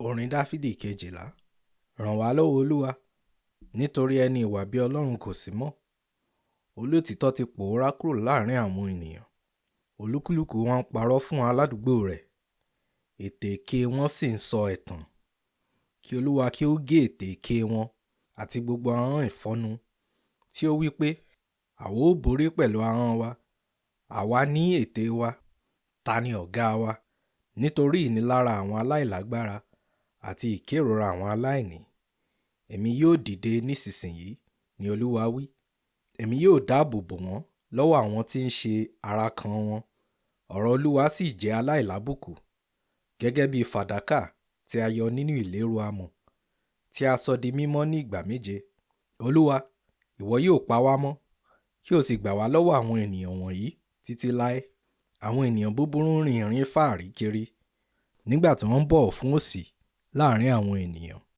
Orin Dáfídì 12. Ràn wá lọ́wọ́, Olúwa, nítorí ẹni ìwà bí Ọlọ́run kò sí mọ́. Olóòtítọ́ ti pòórá kúrò láàrin àwọn ènìyàn. Olúkúlùkù wọn ń parọ́ fún aládùúgbò rẹ̀, ètè èké wọn sì ń sọ ẹ̀tàn. Kí Olúwa kí ó gé ètè èké wọn àti gbogbo ahọ́n ìfọ́nu tí ó wí pé, “Àwa ó borí pẹ̀lú ahọ́n wa, àwa ní ètè wa, ta ni ọ̀gá wa?” Nítorí ìnilára àwọn aláìlágbára àti ìkérora àwọn aláìní. Èmi yóò dìde nísinsinyìí, ni Olúwa wí. Èmi yóò dáàbò bò wọ́n lọ́wọ́ àwọn tí ń ṣe arakan wọn. Ọ̀rọ̀ Olúwa sì jẹ́ aláìlábùkù, gẹ́gẹ́ bí fàdákà tí a yọ nínú ìléru amọ̀, tí a sọ di mímọ́ ní ìgbà méje. Olúwa, ìwọ yóò pa wá mọ́, kí o sì gbà wá lọ́wọ́ àwọn ènìyàn wọ̀nyí títí láé. Àwọn ènìyàn búburú ń rin ìrìn fáàrí kiri nígbà tí wọ́n ń bọ̀wọ̀ fún òṣì láàrin àwọn ènìyàn.